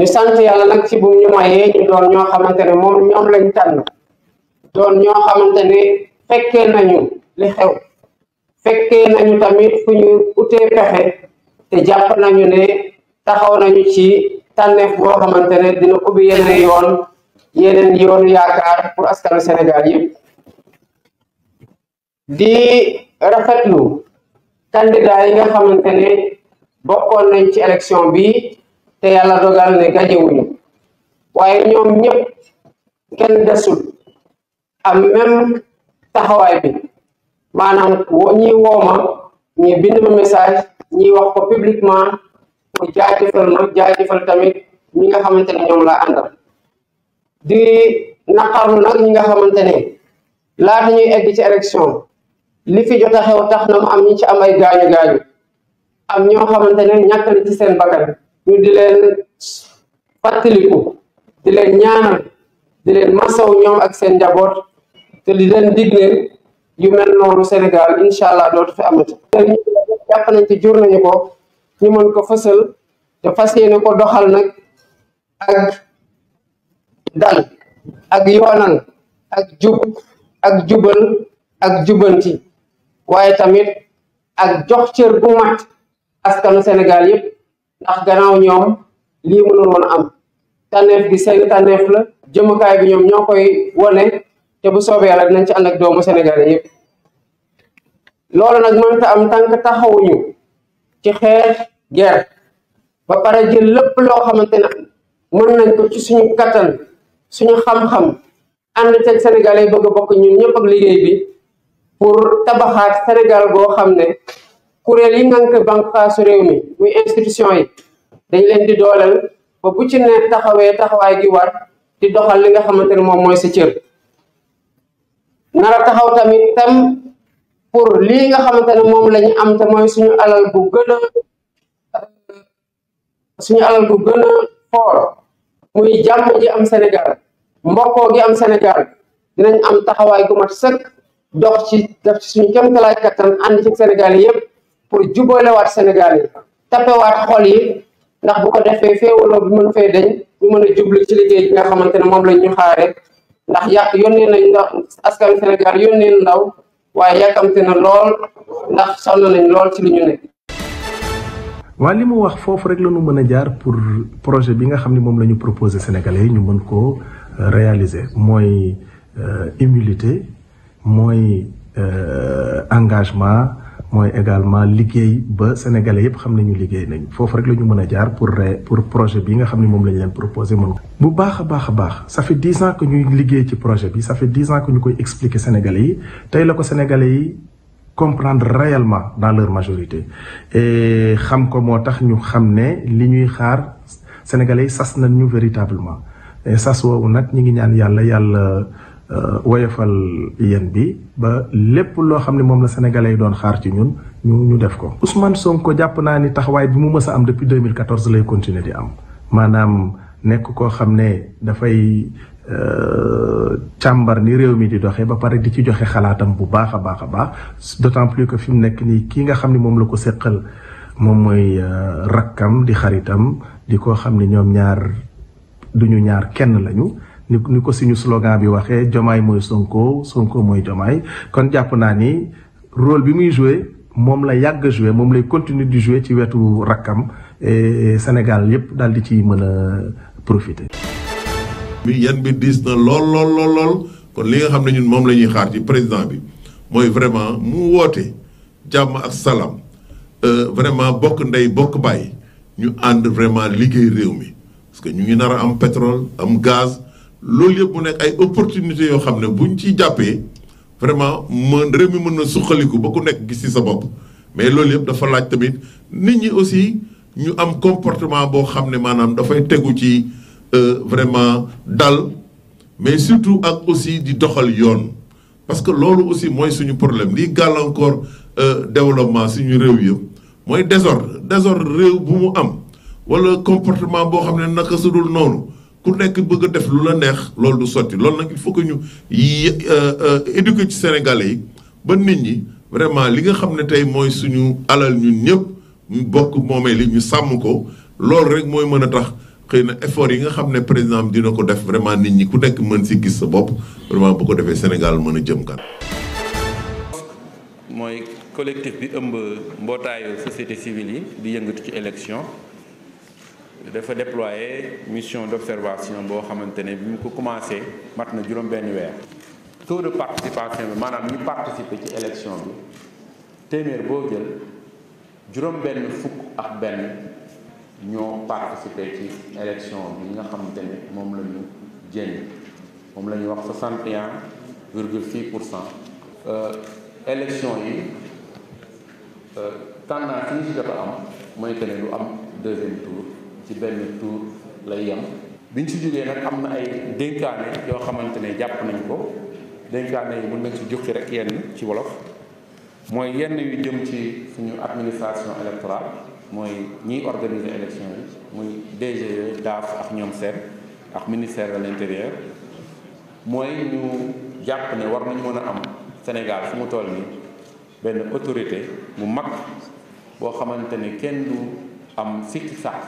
ñu sant yàlla nag ci bu ñu mayee ñu doon ñoo xamante ne ñoom lañ tànn doon ñoo xamante ne fekkee nañu li xew fekkee nañu tamit fu ñu utee pexe te jàpp nañu ne taxaw nañu ci tànneef boo xamante ne dina ubbi yeneen yoonu yaakaar pour askanu Sénégal yëpp di rafetlu candidat yi nga xamante ne bokkoon nañ ci élection bi te yàlla dogal ne gajewuñu waaye ñoom ñëpp kenn desul am même taxawaay bi maanaam ñi wooma ñi bind ma message ñi wax ko publiquement pour jaajëfal tamit ñi nga xamante ne ñoom laa àndal di naqarlu nag ñi nga xamante ne laata ñuy egg ci élection li fi jot a xew tax na mu am ñi ci am ay gaañu am ñoo xamante ne ñàkk na ci seen bakkan ñu di leen fàttaliku di leen ñaanal di leen masaw ñoom ak seen njaboot te di leen digle yu mel noonu Sénégal incha allah dootu fi amati. jàpp nañ ci jur nañu ko ñu mën ko fësal te fas yéene ko doxal nag ak dal ak yoonal ak jub ak jubal ak jubanti waaye tamit ak jox cër bu mat askanu Sénégal yëpp ndax gannaaw ñoom lii mënul woon am tànneef gi seen tànneef la jëmukaay bi ñoom ñoo koy wone te bu soobee yàlla dinañ ci ànd ak doomu Sénégal yëpp loolu nag mënta am tànk taxawuñu ci xeex guerre ba pare jël lépp loo xamante ne mën nañ ko ci suñu kattan suñu xam-xam ànd teg Sénégalais yi bëgg a bokk ñun ñëpp ak liggéey bi pour tabaxaat Sénégal boo xam ne kuréel yi ngànk bànqaasu réew mi muy institution yi dañ leen di dooleel ba bu ci ne taxawee taxawaay gi war di doxal li nga xamante ne moom mooy sa cër nara taxaw tamit tam pour lii nga xamante ne moom lañu am te mooy suñu alal bu gën a foor muy jàmm ji am Sénégal mbokkoo gi am Sénégal dinañ am taxawaay gu mat sëkk dox ci def ci suñu kéemtalaay kattan ànd ci Sénégal yi yëpp pour jubalewaat Sénégal yi tapewaat xol yi ndax bu ko defee féewaloo bi mën fee dañ ñu mën a jublu ci liggéey bi nga xamante ne moom lañ ñu xaare ndax yónnee nañ ndax askan Sénégal yónnee ndaw waaye yàkkamte na lool ndax sonn nañ lool ci li ñu nekk. waa li mu wax foofu rek la ñu mën a jaar pour projet bi nga xam ne moom la ñu proposé Sénégalais yi ñu mën koo réaliser mooy humilité mooy engagement mooy également liggéey ba Sénégalais yëpp xam nañu liggéey nañ foofu rek la ñu mën a jaar pour projet bi nga xam ne moom la ñu leen proposé mën bu baax a baax ça fait 10 ans que ñuy liggéey ci projet bi ça fait 10 ans que ñu koy expliquer Sénégalais yi tey la ko Sénégalais yi comprendre réellement dans leur majorité et xam ko moo tax ñu xam ne li ñuy xaar Sénégalais yi sas nañ ñu véritablement et sas woowu nag ñi ngi ñaan yàlla woyofal yéen bi ba lépp loo xam ne moom la Sénégalais yi doon xaar ci ñun ñu def ko. Ousmane Sonko jàpp naa ni taxawaay bi mu mës a am depuis 2014 lay continuer di am maanaam nekk koo xam ne dafay càmbar ni réew mi di doxee ba pare di ci joxe xalaatam bu baax a baax d'autant plus que fi mu nekk nii kii nga xam ne moom la ko séqal moom mooy rakkam di xaritam di koo xam ne ñoom ñaar duñu ñaar kenn lañu. ni ko suñu slogan bi waxee Diomaye mooy Sonko Sonko mooy Diomaye kon jàpp naa ni rôle bi muy joué moom la yàgg a joué moom lay continuer di joué ci wetu rakkam et Sénégal yépp daal di ci mën a profiter. yan bi diis na lool kon li nga xam ne ñun moom la ñuy xaar ci président bi mooy vraiment mu woote jàmm ak salaam vraiment bokk ndey bokk bàyyi ñu ànd vraiment liggéey réew mi parce que ñu ngi nar a am pétrole am gaz. loolu yëpp mu nekk ay opportunités yoo xam ne buñ ci jàppee vraiment réew mi mën na suqaliku ba ku nekk gis ci sa bopp mais loolu yëpp dafa laaj tamit nit ñi aussi ñu am comportement boo xam ne maanaam dafay tegu ci vraiment dal mais surtout ak aussi di doxal yoon parce que loolu aussi mooy suñu problème lii gàllankoor développement suñu réew yëpp mooy désordre réew bu mu am wala comportement boo xam ne naka su dul noonu ku nekk bëgg a def lu la neex loolu du sotti loolu nag il faut que ñu éduquer ci Sénégalais yi ba nit ñi vraiment li nga xam ne tey mooy suñu alal ñun ñëpp ñu bokk moomee li ñu sàmm ko loolu rek mooy mën a tax xëy na effort yi nga xam ne président bi dina ko def vraiment nit ñi ku nekk mën si gis sa bopp vraiment bu ko defee Sénégal mën a jëm kan. mooy collectif bi ëmb mbootaayu société civile yi di yëngatu ci élection dafa déployer mission d'observation boo xamante ne bi mu ko commencé mat na juróom-benn weer. taux de participation bi maanaam ñi participer ci élection bi téeméer boo jël juróom-benn fukk ak benn ñoo participer ci élection bi nga xamante ne moom la ñu jénn moom la ñuy wax 61,6%. élection yi tendance yi ñu ci jot a am mooy que ne lu am deuxième tour ci benn tour lay yem. biñ ci jógee nag am na ay dénkaane yoo xamante ne jàpp nañ ko dénkaane yi mën nañ ci jukki rek yenn ci wolof mooy yenn yu jëm ci suñu administration électorale mooy ñiy organiser élection yi muy DGE DAF ak ñoom seen ak ministère de l'intérieur mooy ñu jàpp ne war nañu mën a am Sénégal fu mu toll nii benn autorité bu mag boo xamante ne kenn du am sikki sàkk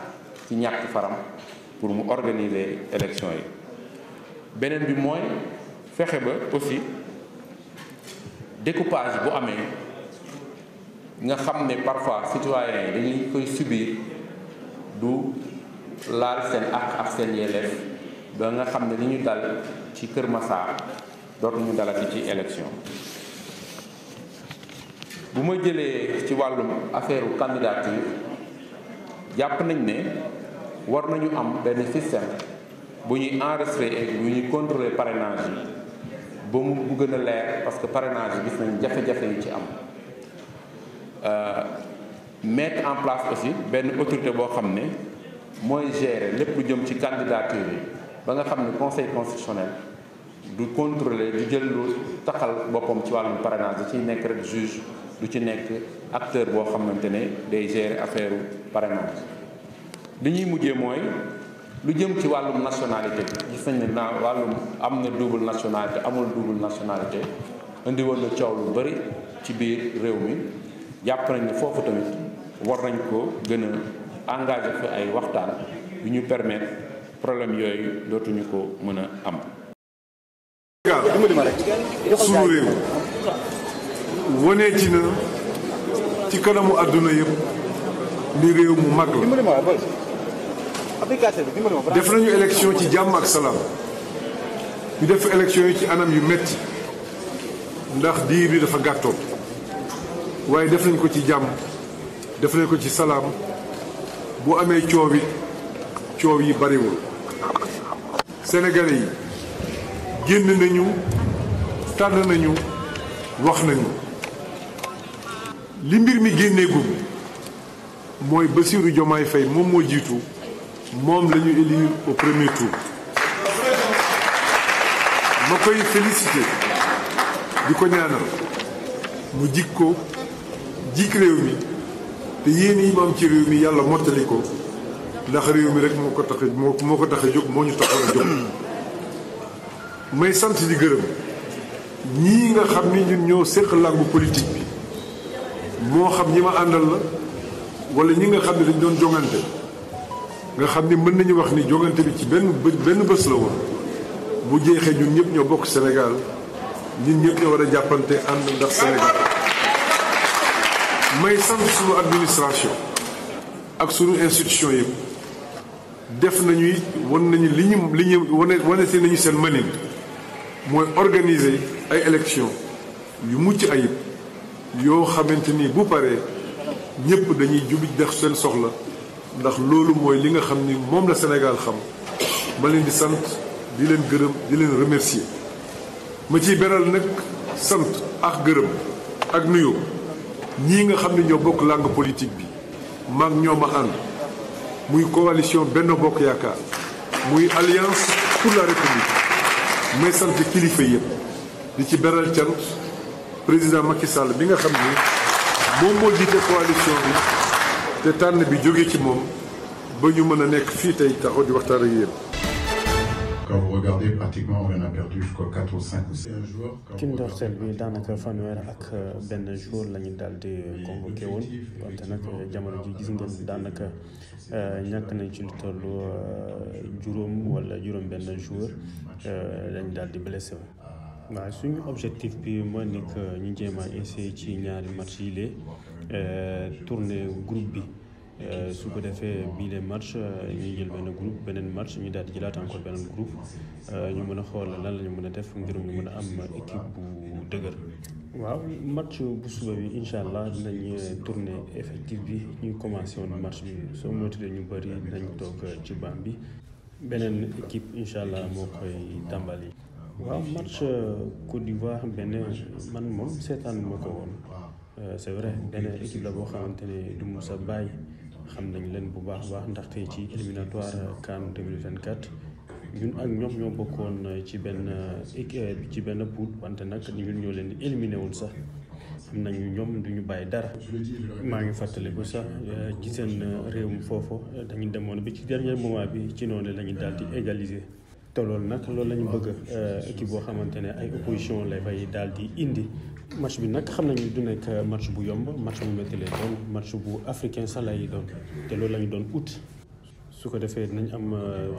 ci ñàkk faram pour mu organiser élection yi. beneen bi mooy fexe ba aussi découpage bu amee nga xam ne parfois citoyens yi dañuy koy subir du laal seen ak seen yelleef ba nga xam ne li ñu dal ci Kër Massar dootuñu dalati ci élection. bu ma jëlee ci wàllum affaire candidature jàpp nañ ne war nañu am benn système bu ñuy enregistrer et bu ñuy contrôler parrainage yi ba mu gën a leer parce que parrainage yi gis nañ jafe-jafe yi ci am. Mettre en place aussi benn autorité boo xam ne mooy gérer lépp lu jëm ci candidature yi ba nga xam ne conseil constitutionnel du contrôler du jël lu taxal boppam ci wàllum parrainage da ciy nekk rek juge du ci nekk acteur boo xamante ne day gérer affaire parrainage. li ñuy mujjee mooy lu jëm ci wàllum nationalité bi gis nañ ne naa wàllum am na double nationalité amul double nationalité indi woon na coow lu bari ci biir réew mi jàpp nañ ne foofu tamit war nañ ko gën a engagé fi ay waxtaan yu ñu permettre problème yooyu dootuñu ko mën a am. sunu réew waneeti na ci kanamu àdduna yëpp ni réew mu mag la def nañu élection ci jàmm ak salaam ñu def élection yi ci anam yu metti ndax diir bi dafa gàttoon waaye def nañ ko ci jàmm def nañ ko ci salaam bu amee coow yi bariwul sénégalais yi génn nañu tànn nañu wax nañu li mbir mi génneegum mooy Bassirou Diomaye Faye moom moo jiitu moom la ñu élire au premier tour ma koy féliciter di ko ñaanal mu jik ko jik réew mi te yéen yi mu am ci réew mi yàlla mottali ko ndax réew mi rek moo ko tax a jóg moo ñu taxoon a jóg may sant di gërëm ñii nga xam ni ñun ñoo séq làngu politique bi moo xam ñi ma àndal la wala ñi nga xam ne dañ doon jongante nga xam ni mën nañu wax ni jongante bi ci benn bés la woon bu jeexee ñun ñëpp ñoo bokk Sénégal ñun ñëpp ñoo war a jàppante ànd ndax Sénégal may sant suñu administration ak suñu institution yëpp def nañu it wan nañu li ñu wanete nañu seen mënin mooy organiser ay élection yu mucc ayib yoo xamante ni bu paree ñëpp dañuy jubi def seen soxla ndax loolu mooy li nga xam ni moom la Sénégal xam ma leen di sant di leen gërëm di leen remercier ma ciy beral nag sant ak gërëm ak nuyoo ñii nga xam ne ñoo bokk langue politique bi maag ñoo ma ànd muy coalition Benno Bokk Yaakaar muy alliance pour la république may sant kilifa yëpp di ci beral cant président Macky Sall bi nga xam ni moom moo jiite coalition bi te tànn bi jóge ci moom ba ñu mën a nekk fii tey taxaw di waxtaan ak yéen. Quand vous regardez, pratiquement, on en a perdu, je crois, 4 ou 5 ou 6 joueurs. ci ndorteel bi daanaka fanweer ak benn jour la ñu daal di convoqué woon wante nag jamono ji gis ngeen daanaka ñàkk nañ ci lu toll juróom wala juróom benn joueur lañ daal di blessé woon. waaw suñu objectif bi mooy ni que ñu jéem a essayer ci ñaari match yi lee tourner groupe bi. su ko defee bii les match ñuy jël benn groupe beneen match ñu daal di jëlaat encore beneen groupe ñu mën a xool lan la ñu mën a def ngir ñu mën a am équipe bu dëgër. waaw match bu suba bi incha allah dinañ tourner effectif bi ñu commencé woon match bi soo moytuwulee ñu bëri dinañ toog ci banc bi beneen équipe incha allah moo koy tàmbali. waaw match Côte d'Ivoire benn man moom seetaan ma ko woon c'est vrai benn équipe la boo xamante ne du musa bàyyi. xam nañ leen bu baax a baax ndaxte ci éliminatoire CAN 2024 ñun ak ñoom ñoo bokkoon ci benn poule wante nag ñun ñoo leen di éliminé wul sax xam nañu ñoom duñu bàyyi dara. maa ngi fàttaliku sax ci seen réewum foofu dañu demoon bi ci dernier moment bi ci noonu la ñu daal di égaliser. te loolu nag loolu la ñu bëgg équipe boo xamante ne ay opposition lay fay daal di indi. match bi nag xam nañu du nekk match bu yomb match bu métti lay doon match bu africain sax lay doon te loolu la ñu doon ut su ko defee dinañ am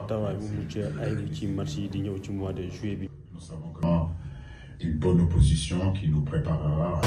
tawaay bu mucc ay ci match yi di ñëw ci mois de juillet bi. Nous savons comment une bonne opposition qui nous préparera.